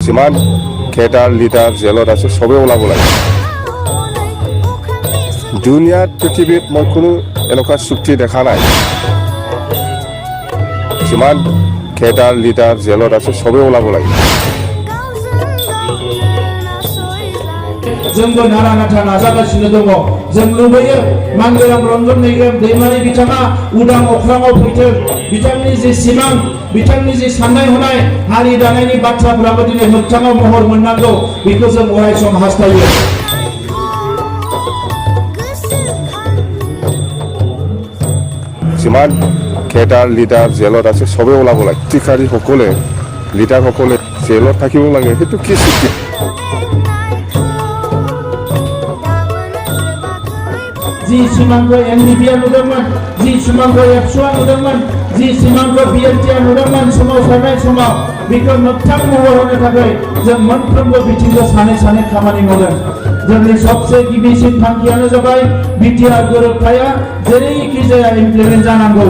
যিমান cater leader জেলত আছে চবেই ওলাব লাগে। দুনিয়াত পৃথিৱীত মই কোনো এনেকুৱা চুক্তি দেখা নাই। যিমান কেটাৰ লিডাৰ জেলত আছে চবেই ওলাব লাগে। जोंबो नारा नाथा नाजागासिनो दङ। जों लुबैयो मांगोराम रन्जन दैमारि बिथाङा उदां अख्राङाव फैथों। बिथांनि जे सिमां, बिथांनि जे साननाय हनाय, हारि दानायनि बाथ्राफोराबो दिनै मोगथाङाव महर मोननांगौ, बेखौ जों अरायसम हास्थायो। যিমান কেটাৰ লিডাৰ জেলত আছে চবেই ওলাব লাগে। টিকাৰীসকলে লিডাৰসকলে জেলত থাকিব লাগে, সেইটো কি চুক্তি? जी सिमांखौ एनडिपिआ नुदोंमोन, जी सिमांखौ एबसुआ नुदोंमोन, जी सिमांखौ बिएलटिआ नुदोंमोन सोमावसारनाय समाव बेखौ मोगथां महर होनो थाखाय जों मोनफ्रोमबो बिथिंखौ सानै सानै खामानि मावदों। जोंनि सबसे गिबिसिन थांखियानो जाबाय बिटिआर गोरोबथाया जेरैखि जाया इमप्लिमेन्ट जानांगौ।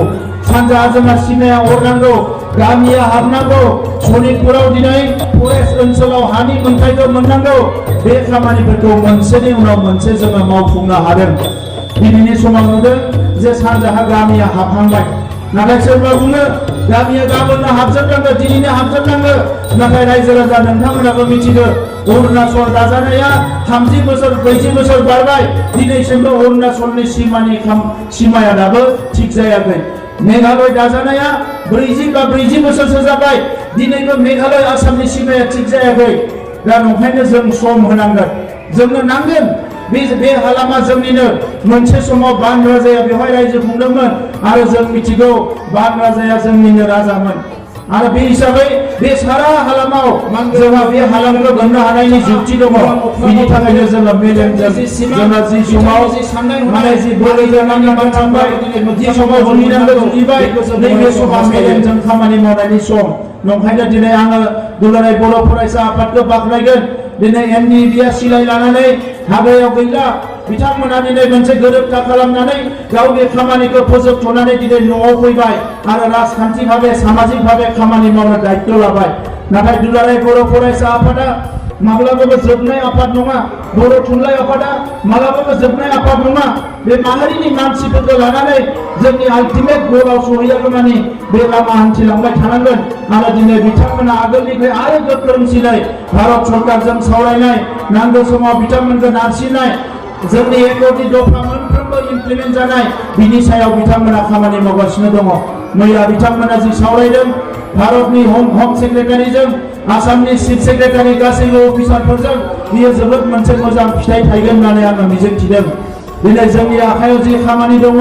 सानजा जोंहा सिमाया अरनांगौ, गामिया हाबनांगौ, सनितपुराव दिनै फरेस्ट ओनसोलाव हानि मोनथायखौ मोननांगौ। बे खामानिफोरखौ मोनसेनि उनाव मोनसे जोङो मावफुंनो हादों। दिनैनि समाव नुदों जे सानजाहा गामिया हाबहांबाय, नाथाय सोरबा बुङो गामिया गाबोननो हाबजोबनांगौ, दिनैनो हाबजोबनांगौ। नाथाय रायजो राजा नोंथांमोनाबो मिथिगौ अरुणाचल दाजानाया 30 बोसोर 40 बोसोर बारबाय, दिनैसिमबो अरुणाचलनि सीमाया दाबो थिग जायाखै। मेघालय दाजानाया 40 बा 40 बोसोरसो जाबाय, दिनैबो मेघालय आसामनि सीमाया थिग जायाखै। दा नंखायनो जों सम होनांगोन, जोंनो नांगोन। बे हालामा जोंनिनो। मोनसे समाव बान राजाया बेवहाय रायजो खुंदोंमोन आरो जों मिथिगौ बान राजाया जोंनिनो राजामोन। आरो बे हिसाबै बे सारा हालामाव जोंहा बे हालामखौ मोननो हानायनि जुक्ति दङ। बिनि थाखायनो जोङो मेलेमजों जोंहा जि समाव माने जि बोलैजों नांनानै थांबाय, जि समाव हनिनांगौ जुजिबाय, नैबे समाव मेलेमजों खामानि मावनायनि सम। नंखायनो दिनै आङो दुलाराय बर' फरायसा आफादखौ बाख्नायगोन। दिनै एनडिपिआ सिलाय लानानै हाबायाव गैला, बिथांमोना दिनै मोनसे गोरोबथा खालामनानै गावनि खामानिखौ फोजोबथ'नानै दिनै न'आव फैबाय आरो राजखान्थि भाबे सामाजिक भाबे खामानि मावनो दायित्व लाबाय। नाथाय दुलाराय बर' फरायसा आफादा माब्लाबाबो जोबनाय आफाद नङा, बर' थुनलाइ आफादा माब्लाबाबो जोबनाय आफाद नङा। बे माहारिनि मानसिफोरखौ लानानै जोंनि आल्टिमेट गलाव सहैयागौमानि बे लामा हान्थिलांबाय थानांगोन। आरो दिनै बिथांमोना आगोलनिफ्राय आरो गोख्रोंसिनै भारत सरकारजों सावरायनाय, नांगौ समाव बिथांमोनखौ नारसिननाय, जोंनि एकर्डनि दफा मोनफ्रोमबो इमप्लिमेन्ट जानाय, बिनि सायाव बिथांमोना खामानि मावगासिनो दङ। मैया बिथांमोना जि सावरायदों भारतनि हम सेक्रेटारिजों, आसामनि चिफ सेक्रेटारि गासैबो अफिसारफोरजों, बियो जोबोद मोनसे मोजां फिथाइ थायगोन होननानै आङो मिजिंथिदों। दिनै जोंनि आखायाव जि खामानि दङ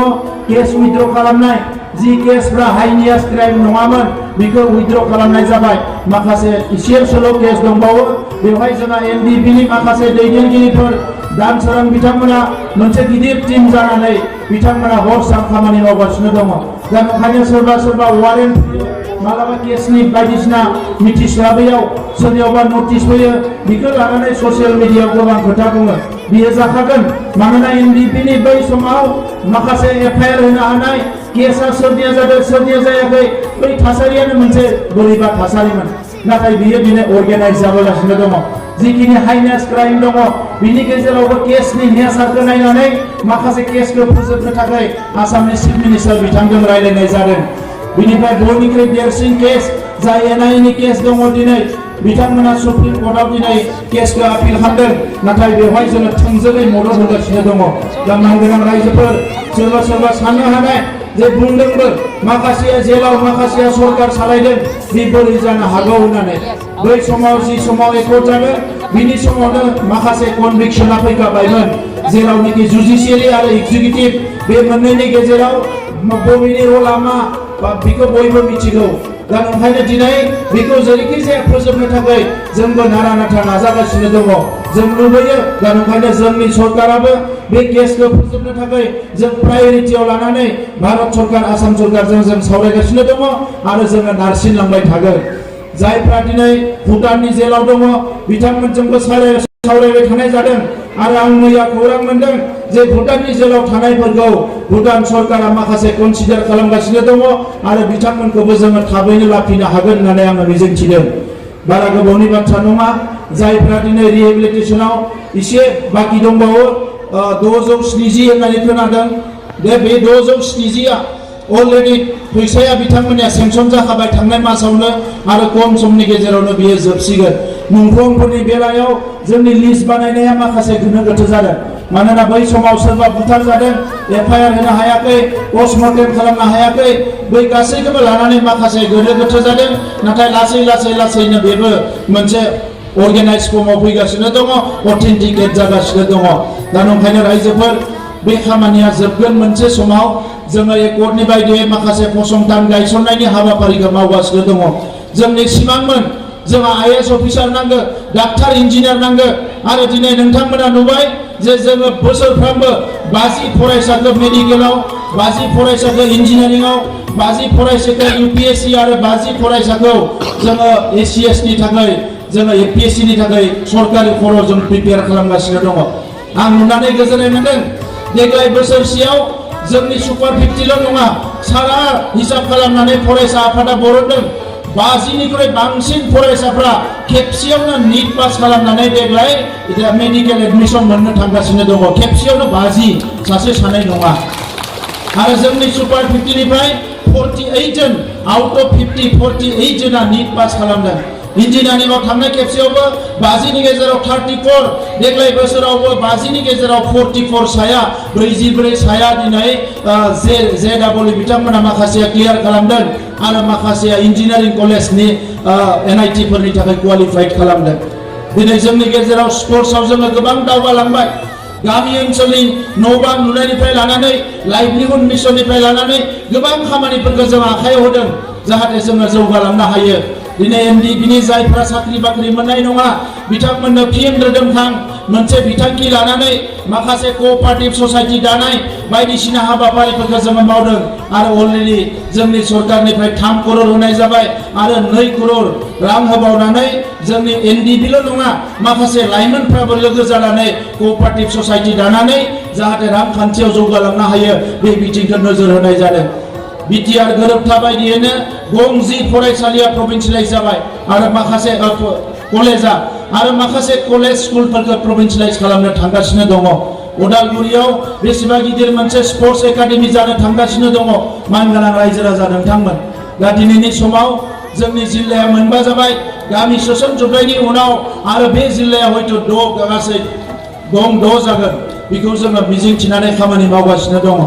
केस उइथड्र खालामनाय, जि केसफ्रा हाइनियास क्राइम नङामोन बेखौ उइथड्र खालामनाय जाबाय। माखासे इसेल' केस दंबावो, बेवहाय जोंहा एनडिपिनि माखासे दैदेनगिरिफोर दानसोरां बिथांमोना मोनसे गिदिर टीम जानानै बिथांमोना हर सान खामानि मावगासिनो दङ। दा ओंखायनो सोरबा वारेन्ट मालाबा केसनि बायदिसिना मिथिस्लाबैयाव सोरनियावबा नटिस फैयो, बेखौ लानानै ससियेल मिडियायाव गोबां खोथा बुङो। बियो जाखागोन, मानोना एनडिपिनि बै समाव माखासे एफआइआर होनो हानाय, केसआ सोरनिया जादों सोरनिया जायाखै, बै थासारियानो मोनसे बोरैबा थासारिमोन। नाथाय बियो दिनै अर्गेनाइज जाबोगासिनो दङ। जिखिनि हाइनेस क्राइम दङ बिनि गेजेरावबो केसनि नेचारखौ नायनानै माखासे केसखौ फोजोबनो थाखाय आसामनि चिफ मिनिस्टार बिथांजों रायलायनाय जादों। बिनिफ्राय बयनिख्रुइ देरसिन केस जाय एनआइएनि केस दङ, दिनै बिथांमोना सुप्रिम कर्टआव दिनै केसखौ आपिल खालामदों। नाथाय बेवहाय जोङो थोंजोङै मदद होगासिनो दङ। दा मानगोनां रायजोफोर सोरबा साननो हानाय जे बुंदोंबो माखासेया जेलाव, माखासेया सरकार सालायदों, बे बोरै जानो हागौ होननानै। बै समाव जि समाव एकर्ड जादों बिनि समावनो माखासे कनभिक्सना फैखाबायमोन। जेरावनोखि जुडिसियेरि आरो एक्जिकिउटिभ बे मोननैनि गेजेराव बबेनि रला मा बेखौ बयबो मिथिगौ। दा ओंखायनो दिनै बेखौ जेरैखि जाया फोजोबनो थाखाय जोंबो नारा नाथा नाजागासिनो दङ। जों लुबैयो, दा ओंखायनो जोंनि सरकाराबो बे केसखौ फोजोबनो थाखाय जों प्रायरिटियाव लानानै भारत सरकार, आसाम सरकारजों जों सावरायगासिनो दङ आरो जोङो नारसिनलांबाय थागोन। जायफ्रा दिनै भुटाननि जेलाव दङ बिथांमोनजोंबो सावरायबाय थानाय जादों। आरो आं मैया खौरां मोनदों जे भुटाननि जेलाव थानायफोरखौ भुटान सरकारा माखासे कनसिडार खालामगासिनो दङ आरो बिथांमोनखौबो जोङो थाबैनो लाफिनो हागोन होननानै आङो मिजिंथिदों। बारा गोबावनि बाथ्रा नङा जायफ्रा दिनै रिहेबिलिटेसनाव एसे बाखि दंबावो 670 होननानै खोनादों बे 670आ अलरेडि फैसाया बिथांमोननिया सेंसन जाखाबाय थांनाय मासावनो आरो खम समनि गेजेरावनो बियो जोबसिगोन मुंख्लंफोरनि बेलायाव जोंनि लिस्ट बानायनाया माखासे गोनो गोथो जादों मानोना बै समाव सोरबा बुथार जादों एफआईआर होनो हायाखै पस्टमर्टेम खालामनो हायाखै बै गासैखौबो लानानै माखासे गोनो गोथो जादों नाथाय लासैनो बेबो मोनसे अर्गेनाइज फर्माव फैगासिनो दङ अथेन्टिकेट जागासिनो दङ दा ओंखायनो रायजोफोर बे खामानिया जोबगोन मोनसे समाव जोङो एकर्डनि बायदियै माखासे फसंथान गायसननायनि हाबाफारिखौ मावगासिनो दङ जोंनि सिमांमोन जोंहा आईएएस अफिसार नांगौ डाक्टार इन्जिनियार नांगौ आरो दिनै नोंथांमोना नुबाय जे जोङो बोसोरफ्रोमबो 50 फरायसाखौ मेडिकेलाव 50 फरायसाखौ इन्जिनियारिंआव 50 फरायसाखौ यूपीएससी आरो 50 फरायसाखौ जोङो एसीएस नि थाखाय जोङो एपीएससी नि थाखाय सरकारि खरस जों प्रिपेयार खालामगासिनो दङ आं नुनानै गोजोननाय मोनदों देग्लाय बोसोरसेयाव जोंनि सुपार 50 ल' नङा सारा हिसाब खालामनानै फरायसा आफादा बरनदों 50निख्रुइ बांसिन फरायसाफ्रा खेबसेयावनो नीट पास खालामनानै देग्लाय मेडिकेल एडमिशन मोननो थांगासिनो दङ खेबसेयावनो 50 सासे सानै नङा आरो जोंनि सुपार 50 निफ्राय 48 जन आउट अफ 50 48 जना नीट पास खालामदों इन्जिनियारिंआव थांनाय खेबसेयावबो 50नि गेजेराव 34 देग्लाय बोसोरावबो 50नि गेजेराव 44 साया 44 साया दिनै जेडब्लिउ बिथांमोना माखासेया क्लियार खालामदों आरो माखासेया इन्जिनियारिं कलेजनि एनआईटी फोरनि थाखाय क्वालिफाइड खालामदों दिनै जोंनि गेजेराव स्पर्ट्सआव जोङो गोबां दावगालांबाय गामि ओनसोलनि न' बां लुनायनिफ्राय लानानै लाइभलिहुड मिशननिफ्राय लानानै गोबां खामानिफोरखौ जों आखायाव होदों जाहाथे जोङो जौगालांनो हायो दिनै एनडिबिनि जायफ्रा साख्रि बाख्रि मोननाय नङा बिथांमोननो फिन रोदोमखां मोनसे बिथांखि लानानै माखासे कोअपारेटिभ ससाइटि दानाय बायदिसिना हाबाफारिफोरखौ जोङो मावदों आरो अलरेडि जोंनि सरकारनिफ्राय 3 करोड़ होनाय जाबाय आरो 2 करोड़ रां होबावनानै जोंनि एनडिबिल' नङा माखासे लाइमोनफ्राबो लोगो जानानै कोअपारेटिभ ससाइटि दानानै जाहाथे रांखान्थियाव जौगालांनो हायो बे बिथिंखौ नोजोर होनाय जादों बिटिआर गोरोबथा बायदियैनो गंजि फरायसालिया प्रभिन्सियलाइज जाबाय आरो माखासे कलेजा आरो माखासे कलेज स्कुलफोरखौ प्रभिन्सियलाइज खालामनो थांगासिनो दङ उदालगुरियाव बेसेबा गिदिर मोनसे स्पर्ट्स एकाडेमि जानो थांगासिनो दङ मानगोनां रायजो राजा नोंथांमोन दा दिनैनि समाव जोंनि जिल्लाया मोनबा जाबाय गामि सोसनजोबनायनि उनाव आरो बे जिल्लाया हयथ' गासै 6 जागोन बेखौ जोङो मिजिंथिनानै खामानि मावगासिनो दङ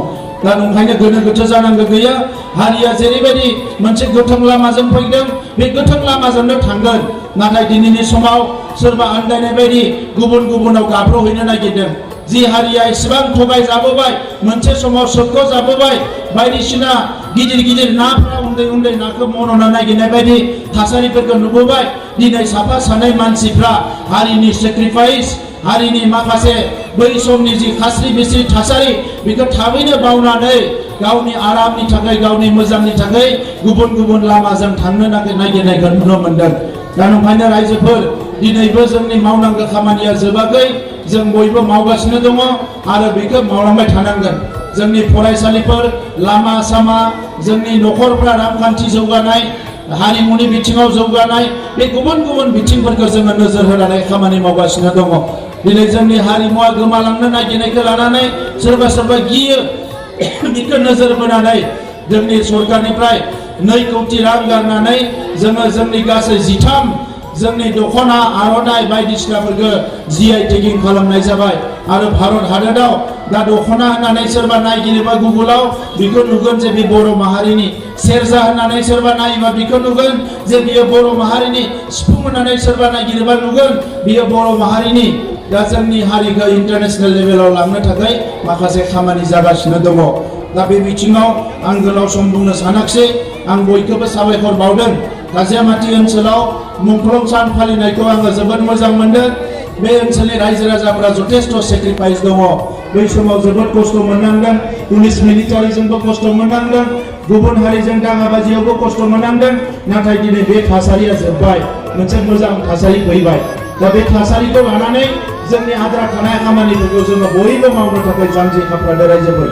दा ओंखायनो गोनो गोथो जानांगौ गैया हारिया जेरैबायदि मोनसे गोथों लामाजों फैदों बे गोथों लामाजोंनो थांगोन नाथाय दिनैनि समाव सोरबा आन्दायनाय बायदि गुबुनाव गाब्रहैनो नागिरदों जि हारिया इसेबां थगाय जाबोबाय मोनसे समाव सोबख' जाबोबाय बायदिसिना गिदिर नाफ्रा उन्दै नाखौ मन'नो नागिरनाय बायदि थासारिफोरखौ नुबोबाय दिनै साफा सानै मानसिफ्रा हारिनि सेक्रिफाइस हारिनि माखासे बै समनि जि खास्रि बिस्रि थासारि बेखौ थाबैनो बावनानै गावनि आरामनि थाखाय गावनि मोजांनि थाखाय गुबुन लामाजों थांनो नागिरनायखौ नुनो मोनदों दा ओंखायनो रायजोफोर दिनैबो जोंनि मावनांगौ खामानिया जोबाखै जों बयबो मावगासिनो दङ आरो बेखौ मावलांबाय थानांगोन जोंनि फरायसालिफोर लामा सामा जोंनि न'खरफ्रा रांखान्थि जौगानाय हारिमुनि बिथिङाव जौगानाय बे गुबुन बिथिंफोरखौ जोङो नोजोर होनानै खामानि मावगासिनो दङ दिनै जोंनि हारिमुवा गोमालांनो नागिरनायखौ लानानै सोरबा गियो बेखौ नोजोर बोनानै जोंनि सरकारनिफ्राय 2 कोटि रां गारनानै जोङो जोंनि गासै 13 जोंनि दखना आर'नाइ बायदिसिनाफोरखौ जीआई टेगिं खालामनाय जाबाय आरो भारत हादराव दा दखना होननानै सोरबा नायगिरोबा गुगोलाव बेखौ नुगोन जे बे बर' माहारिनि सेरजा होननानै सोरबा नायोबा बेखौ नुगोन जे बियो बर' माहारिनि सिफुं होननानै सोरबा नायगिरोबा नुगोन बियो बर' माहारिनि दा जोंनि हारिखौ इन्टारनेशनेल लेभेलाव लांनो थाखाय माखासे खामानि जागासिनो दङ दा बे बिथिङाव आं गोलाव सम बुंनो सानाखिसै आं बयखौबो साबायखर बावदों काजियामाटी ओनसोलाव मुंख्लं सान फालिनायखौ आङो जोबोद मोजां मोनदों बे ओनसोलनि रायजो राजाफोरा जथेस्थ सेक्रिफाइस दङ बै समाव जोबोद खस्थ' मोननांदों पुलिस मिलिटारिजोंबो खस्थ' मोननांदों गुबुन हारिजों दाङाबाजियावबो खस्थ' मोननांदों नाथाय दिनै बे थासारिया जोब्बाय मोनसे मोजां थासारि फैबाय दा बे थासारिखौ लानानै जोंनि आद्रा थानाय खामानिफोरखौ जोङो बयबो मावनो थाखाय जानजि खाफ्रादो रायजोफोर